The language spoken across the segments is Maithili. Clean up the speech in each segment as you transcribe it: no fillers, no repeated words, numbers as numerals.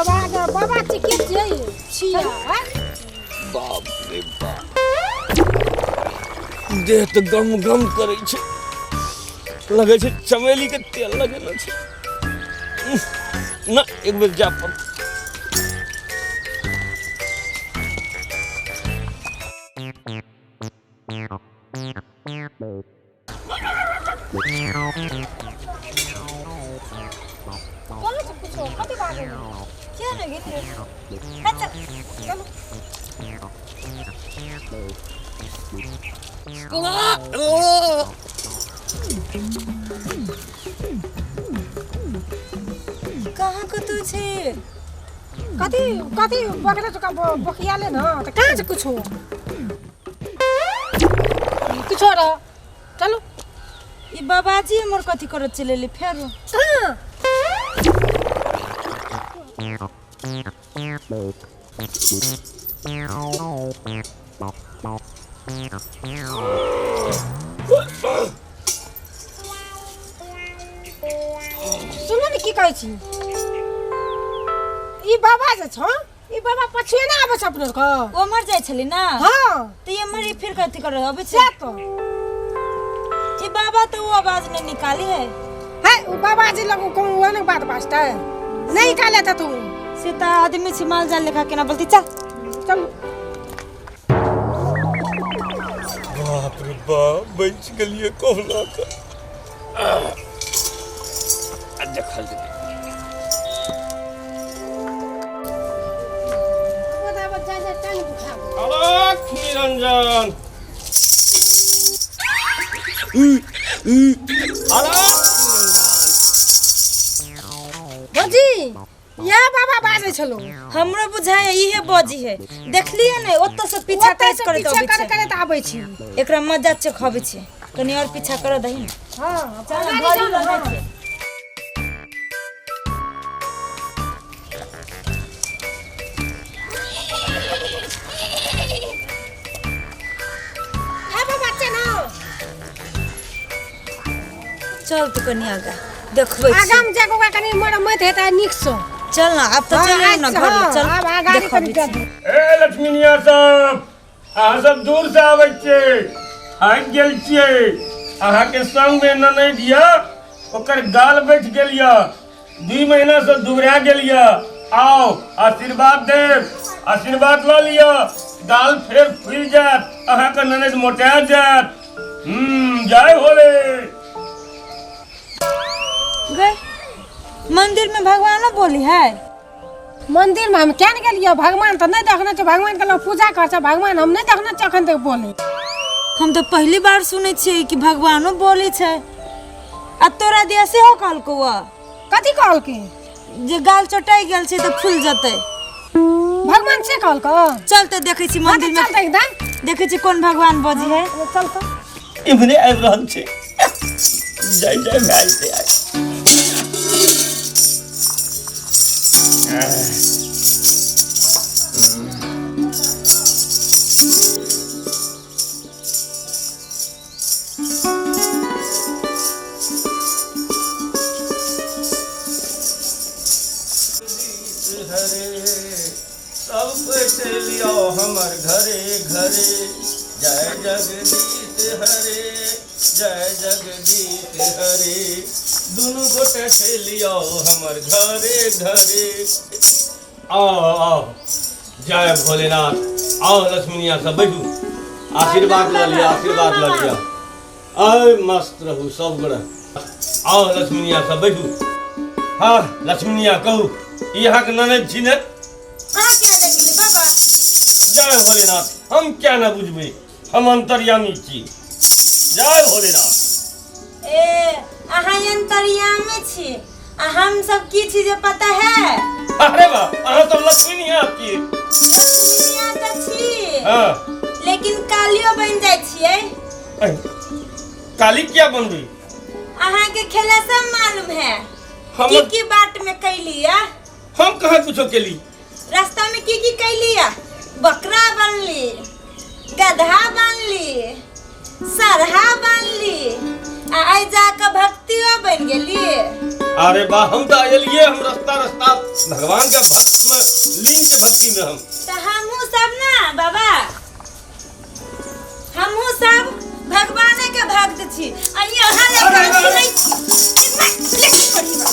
बाबा के बाबा छी के छियै छिया बाप रे बाप, देह तऽ गम गम करै छै, लगै छै चमेली के तेल लगेने छै। ना एक बेर जा पड़तै। चलो सब कुछ कथी बाजै क्या लगे थे? अच्छा चलो। कहाँ कतौ छै? कथी कथी बकरा चुका बकिया ले न त कहाँ से कुछो कुछो रह। चलो। ई बाबाजी हमर कथी करत चलेली फेरो? कहाँ? सुनू ने की कहै छी, ई बाबा जे छौ, ई बाबा पछुए ना आबै छै अपने के। ओ मर जाइ छली ना? हाँ। तऽ ये मरी फिर कथी कर अबै छै? से तो ई बाबा तऽ ओ आवाज नहीं निकाली है। है ओ बाबा जी लग कोन ओहन बात बाजतै? नहीं निकाले त तू। से तऽ आदमी छी, माल जाल लेखा केना बोलती। चल चल। बाप रे बाप, बचि गेलियै कहुना कऽ। आ देखल जेतै। आलोक निरंजन, आलोक निरंजन। भौजी, इएह बाबा बाजै छलौ। हमरो बुझाय इहे बजी है। देखलिए ने ओतऽ से पीछा ओतऽ करैत से करैत पीछा अबै कर छै। करैत आबै छी। एकरा मजा चखबै छै, कनी और पीछा कर दही ने। हाँ, चल गाड़ी घड़ी चल, लगै हाँ। छै। है बाबा चल। चल तू कनी आगा देखबै छी। आगाम जाके ओकरा कनि मरम्मत हेतै नीकसँ। चल ना, आब तऽ हाँ, चल ना अच्छा, घर हाँ, चल। आब आगाड़ी देखबै कनि छी। दऽ दू। ए लक्ष्मीनिया सब, अहाँ सब दूर से आबै छियै, थाकि गेल छियै। अहाँके संगमे ननैद यऽ, ओकर गाल बैठ गेल यऽ, 2 महीना से दुबरा गेल यऽ। आउ आशीर्वाद देब, आशीर्वाद लऽ लिअ, गाल फेर फूलि जायत, अहाँके ननैद मोटा जायत। जय होले। गए मंदिर में भगवानो बोली है? मंदिर में हम क्या गेलियै? भगवान तऽ नहि देखने छियै। भगवान के लोग पूजा कर छै, भगवान हम नहि देखने छियै अखन तक बोले। हम तऽ पहली बार सुनै छियै कि भगवानो बोलै छै। आ तोरा दिया सेहो कहलकौ वा? कथी कहलकै? जे गाल चोटाइ गेल छै तऽ फूल जेतै। भगवान से कहलकौ? चल तऽ देखै छी हाँ, तऽ मंदिर में। चल तऽ एकदम देखै छी कोन भगवान बजी है। चल तऽ। इम्हरे आबि रहल छै। जय जय भए जेतै आइ। हरे सब कोइ चलि आउ हमर घरे घरे, जय जगदीश हरे, जय जगदीश हरे। दुनू गोटे चलि आउ हमर घरे घरे। आओ आओ, जय भोलेनाथ। आओ लक्ष्मीनिया सब बैठू, आशीर्वाद लऽ लिअ, आशीर्वाद लऽ लिअ। आय मस्त रहू सब गोटे। आओ लक्ष्मीनिया सब बैठू। हाँ लक्ष्मीनिया कहू, ई अहाँके ननैद छी ने? अहाँ क्या देखली बाबा? जय भोलेनाथ। हम क्या न बुझबै, हम अंतर्यामी छी। जय भोलेनाथ। ए अहाँ अंतर्यामी छी आ हम सब की छी जे पता है? अरे वाह, अहाँ सब लक्ष्मीनिया छी। लक्ष्मीनिया तऽ छी। हाँ। लेकिन कालियो बनि जाइ छियै। ऐ, काली किया बनबै? अहाँ के खेला सब मालूम है। हम की की बाट में कैली या? हम कहाँ कुछो केली? रास्ता में की की कैली या? बकरा बनली, गधा बनली, सरहा बनली, आ आइ जाके भक्तियो बनि गेली। अरे बा, हम तऽ एलियै, हम रास्ता रास्ता भगवान के भक्त में लीन छै, भक्ति में हम। तऽ हमहूँ सब ना बाबा, हमहूँ सब भगवाने के भक्त छी आ यहाँ ले काफी नहीं छी। लेकिन पढ़ी बा।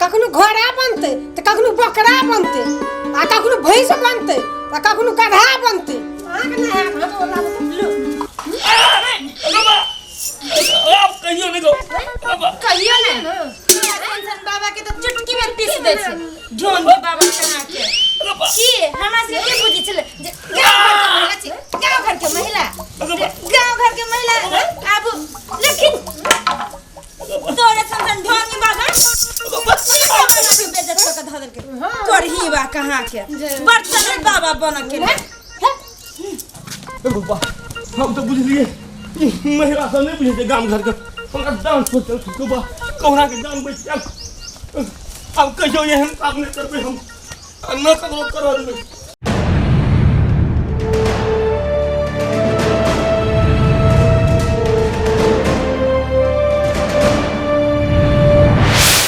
कखनो घोड़ा बनतै तऽ कखनो बकरा बनतै आ कखनो भैंस बनतै आ कखनो गधा बनतै। अहाँके नहि हैत, हम ओला लू। आब कहियो नहि गो। कहियो ने टेंशन, बाबा के तो चुटकी में पीस दै छै ढोंगी बाबा कहाँ के। की हमरा सबके की बुझै छलै जे गाँव घर के महिला छी, गाँव घर के महिला, गाँव घर के महिला आब लेकिन तोरे सन सन ढोंगी बाबा बेइज्जत कऽ के धऽ देलकै। करही बा कहाँ के बर्तन बाबा बनऽ के ने। बाबा, हम तऽ बुझलियै ई महिला सब नहि बुझै छै गाम घरके, हमरा जान सोचल बा, कहुना के जान बचि गेल। आब कहियो एहन काम नहि करबै हम आ न ककरो करऽ देबै।